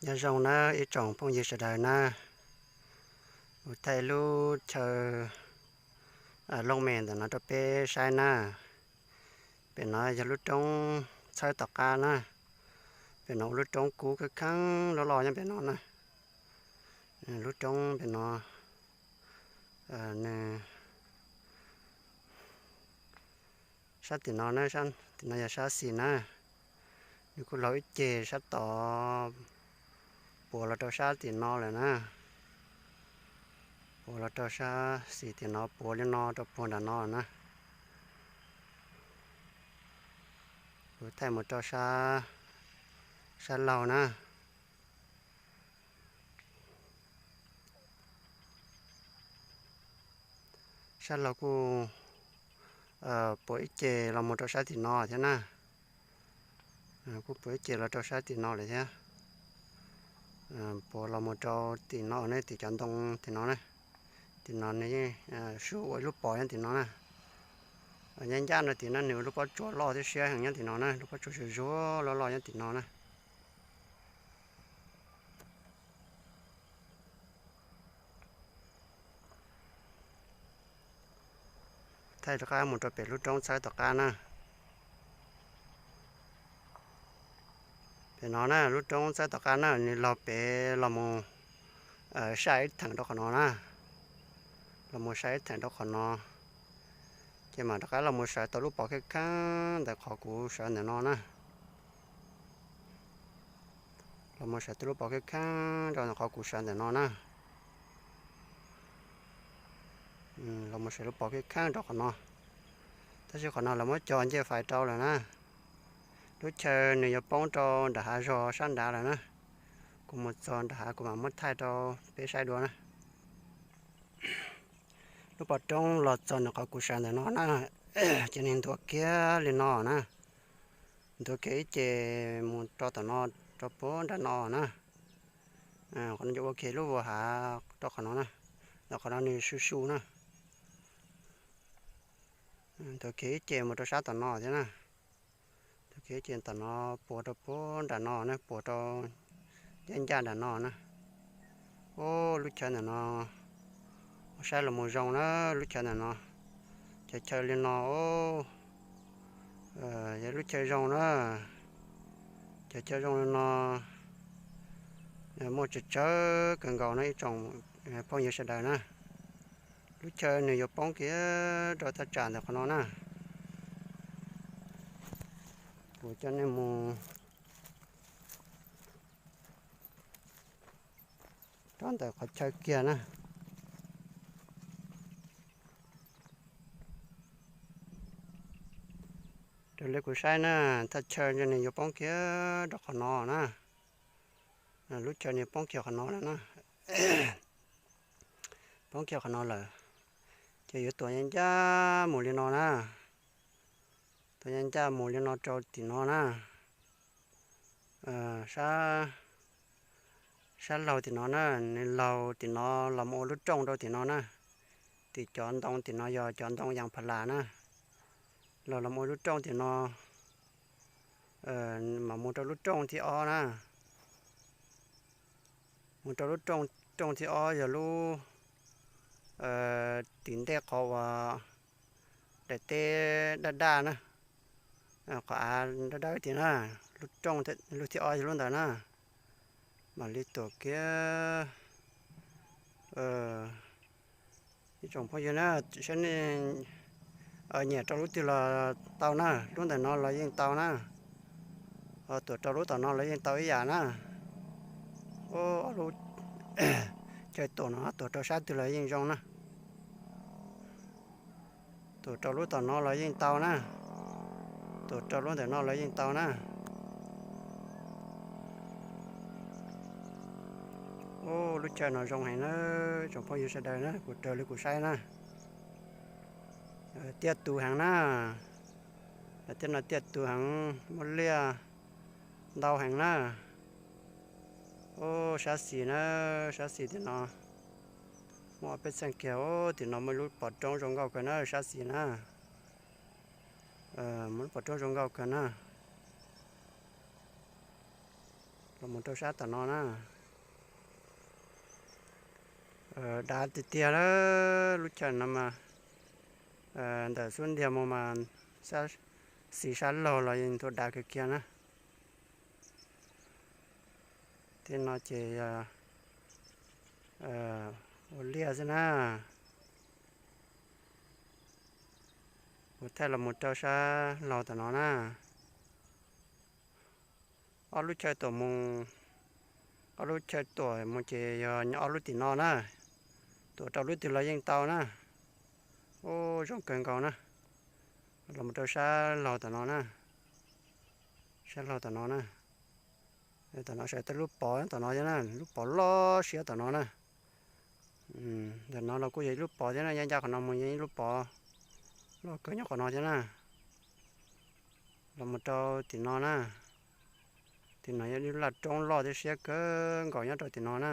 Nyob zoo na ib tsoom phooj ywg sawv daws na, kuv thaij lub chaw looj mem ntawm no rau peb saib na. Pem no yog lub roob txhawb tom qab na. Pem no ua lub roob kub kheej kheej loj loj nyob pem no na. Lub roob pem no, nws sab tim no na, tim no yog sab xis na. Nws kuj laug ib ceg sab tod puas los rau sab tim no lawm na. Puas los rau sab xis tim no, puas li no rau puag nram no na. Kuv thaij mus rau sab, sab laug na. Sab laug kuj puas ib ce los mus rau sab tim no thiab na. Kuj puas ib ce los rau sab tim no lawm thiab. Puas los mus rau tim no ne, tim cov ntoo tim no na. Tim no nws yeej su ua ib lub pos nyob tim no na. Nyab ncaj no tim no nws ua lub pob tsuas loj thiab siab heev nyob tim no na, lub pob tsuas zuag zuag loj loj nyob tim no na. Thaij rov qab mus rau pem lub roob txhawb tom qab na. Pem no na, lub roob txhawb tom qab na, nws laug pem los mus saj ib theem rau qhov no na. Los mus saj ib theem rau qhov no, ces mam rov qab los mus sawv tau lub pos kheej kheej ntawm qhov kuv sawv ntawm no na. Los mus sawv tau lub pos kheej kheej rau ntawm qhov kuv sawv ntawm no na. Los mus sawv lub pos kheej kheej rau qhov no. Tab sis qhov no lawv muab cog ncej fais rau lawm na. Lub chaw nws yuav poob rau nram hav zog sab nrad lawm na. Kuv mus txog nram hav kuv mam muab thaij rau peb saib dua na. Lub pos roob los txog nws qhov kuv sawv ntawm no na, ces nws ntuav kiag li no na. Ntuav kiag ib ce mus rau tom no, rau puag nram no na. Qhov no ces ua kiag lub vuas hav rau qhov no na. Qhov no nws su su na. Ntuav kiag ib ce mus rau sab tom no thiab na. Ntuav kiag ib ce tom no puas rau puag nram no na, puas rau ncaj ncaj nram no na. Ub, lub chaw ntawm no ua saib los mus zoo na, lub chaw ntawm no. Chaw chaw li no, yog lub chaw zoo na. Chaw chaw zoo li no muaj tsawg tsawg kawg nkaus no ib tsoom phooj ywg sawv daws na. Lub chaw nws yuav poob kiag rau thaj tsam ntawm qhov no na. Kuv coj nej mus rau ntawm qhov chaw kiag na. Raws li kuv saib na, thaj chaw nws yuav poob kiag rau qhov no na. Lub chaw nws poob kiag qhov no lawm na. Poob kiag qhov no lawm, ces yuav tuav ncaj ncaj mus li no na. Tuav ncaj ncaj mus li no rau tim no na. Sab laug tim no na, nws laug tim no los mus ua lub rooj rau tim no na. Tim cov ntoo tim no yog cov ntoo yas pha las na. Laug los mus ua lub rooj tim no, mam mus rau lub rooj thib ob na. Mus rau lub rooj, rooj thib ob yog lub tim ntej qhov uas daim teb daj daj na, qhov av dawb dawb tim na. Lub rooj, lub thib ob yog lub ntawd na. Mam li tuam kiag. Ib tsoom phooj ywg na, saib nej nyiam rau lub twg los tau na, lub ntawm no los yeej tau na. Tuam rau lub tom no los yeej tau ib yam na. Ob lub chaw tuam no tuam rau sab twg los yeej zoo na. Tuam rau lub tom no los yeej tau na. Tuam rau lub ntawm no los yeej tau na. Ub, lub chaw no zoo heev na, tsoom phooj ywg sawv daws na, kuv raws li kuv saib na. Tiaj tus heev na. Tiaj no tiaj tus heev, muaj liaj ntau heev na. Ub, sab xis na, sab xis tim no muaj ob peb txheej kiag, tim no muaj lub pov roob zoo nkauj kawg na, sab xis na. Muaj lub pov roob zoo nkauj kawg na. Los mus rau sab tom no na. Dav tiag tiag lawm, lub chaw no mas ntawm xub ntiag mus mas xib sab laug los yeej tuaj dav kawg kiag na. Tej no ces ua liaj xwb na. Kuv thaij los mus rau sab laug tom no na. Ob lub chaw tuam mus, ob lub chaw tuam mus ces yog ob lub tim no na. Tuam rau lub twg los yeej tau na. Ub, zoo kawg nkaus na. Los mus rau sab laug tom no na. Sab laug tom no na. Tom no sawv tej lub pov tom no na, lub pov loj siab tom no na. Ntawm no los kuj yog ib lub pov thiab na, ncaj ncaj qhov no mus yog ib lub pov loj kawg nyob qhov no thiab na. Los mus rau tim no na. Tim no yog ib lub laj roob loj thiab siab kawg nkaus nyob rau tim no na.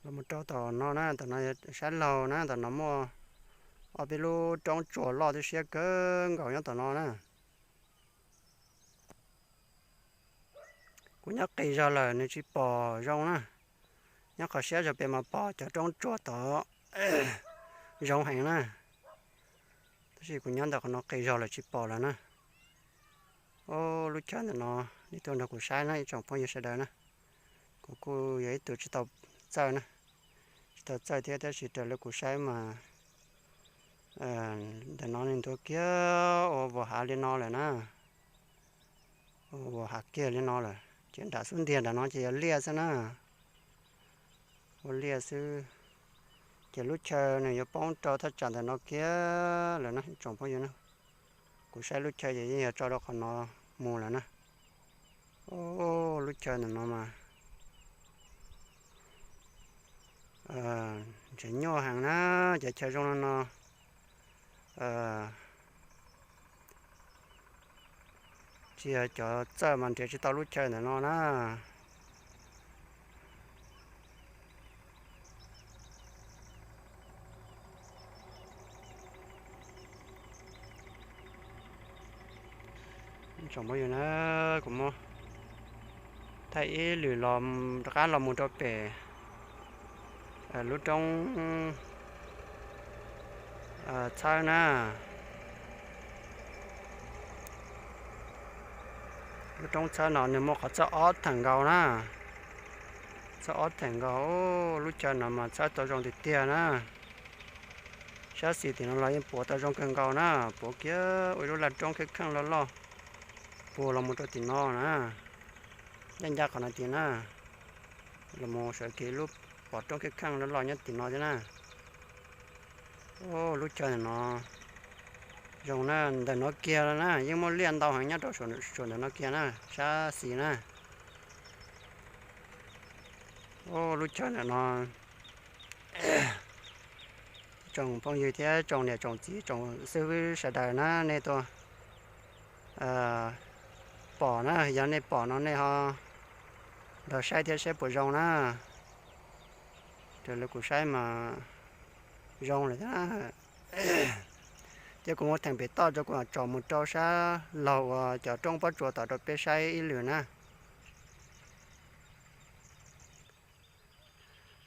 Los mus rau tom no na, tom no sab laug na, tom no muaj ob peb lub roob tsuas loj thiab siab kawg nkaus nyob tom no na. Kuv nyob qis zog lawm nws tsis pom zoo na. Nyob qhov siab zog pem mas pom cov roob tsuas tod zoo heev na. Tab sis kuv nyob ntawm qhov no qis zog lawm tsis pom lawm na. Ub, lub chaw ntawm no nej tuaj nrog kuv saib na ib tsoom phooj ywg sawv daws na. Kuv kuj yog ib tug tsis tau txawj na, tsis tau txawj thiab tab sis raws li kuv saib mas ntawm no nws ntuav kiag ua vos hav li no lawm na. Ua vos hav kiag li no lawm ces nram xub ntiag nram no ces yog liaj xwb na. Ua liaj xwb. Ces lub chaw nws yuav poob rau thaj tsam ntawm no kiag lawm na tsoom phooj ywg na. Kuv saib lub chaw ces yeej yog tso rau qhov no mus lawm na. Ub, lub chaw ntawm no mas ntses nyuaj heev na. Cov chaw zoo no no tsis yog cov txawj mas nrhiav tsis tau lub chaw ntawm no na. Tsoom phooj ywg na, kuv muab thaij ib lwm los rov qab los mus rau pem lub roob txhawb na. Lub roob txhawb no nws muaj qhov txhawb ob theem nkaus na. Txhawb ob theem nkaus, lub chaw no mas txhawb tau zoo tiag tiag na. Sab xis tim no los yeej puav tau zoo kawg nkaus na, puav kiag ua ib lub laj roob kheej kheej loj loj puag los mus rau tim no na. Ncaj ncaj qhov no tiag na, los mus sawv kiag lub pov roob kheej kheej loj loj nyob tim no thiab na. Lub chaw ntawm no zoo na, ntawm no kiag na yeej muaj liaj ntau heev nyob rau saum ntawm no kiag na, sab xis na. Lub chaw ntawm no tsoom phooj ywg thiab tsoom niam tsoom txiv tsoom xib hwb sawv daws na, nej tuaj pom na, yog nej pom no nej ho nrog saib thiab saib puas zoo na. Raws li kuv saib mas zoo lawm thiab na. Thiab kuv muab theem pem toj rau kuv tsom mus rau sab laug uas cov roob pob tsuas tom rau peb saib ib lwm na.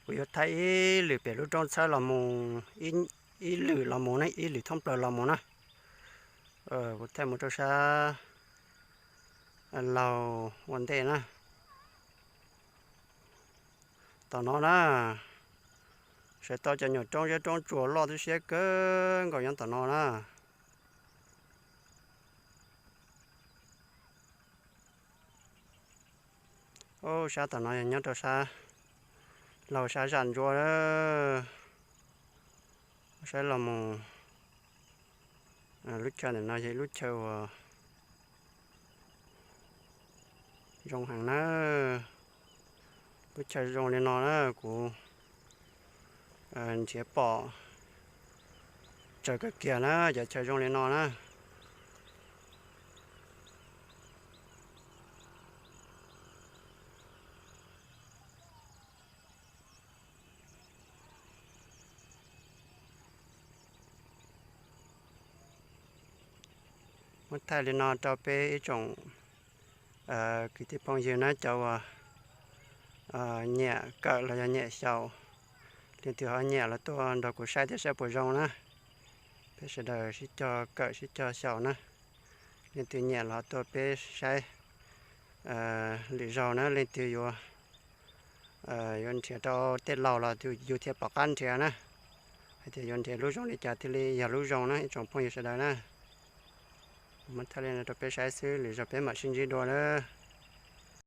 Kuv yuav thaij ib lwm pem lub roob txhawb los mus, ib lwm los mus na, ib lwm thoob plaws los mus na. Kuv thaij mus rau sab laug ua ntej na. Tom no na, sawv tau cov nyuam roob zeb roob tsuas loj tib siab kawg nkaus nyob tom no na. Sab tom no yog nyob rau sab laug sab zaj ntsuab. Saib los mus, lub chaw ntawm no yog ib lub chaw uas zoo heev na. Lub chaw zoo li no na kuv nrhiav pom tsawg kawg kiag na, cov chaw zoo li no na. Thaij li no rau peb ib tsoom kwv tij phooj ywg na, cov uas nyiam kawm los yog nyiam xyaum, leej twg ho nyiam los tuaj nrog kuv saib thiab saib puas zoo na. Peb sawv daws sib cog kawm sib cog xyaum na. Leej twg nyiam los tuaj peb saib lwm zaug na, leej twg yuav yuav nrhiav rau tej laus los yus thiaj pom qab nrhiav na, hais tias yuav nrhiav lub zoo li cas thiaj li yog lub zoo na ib tsoom phooj ywg sawv daws na. Muab thaij li no rau peb saib xwb, lwm zaug peb mam sib ntsib dua na.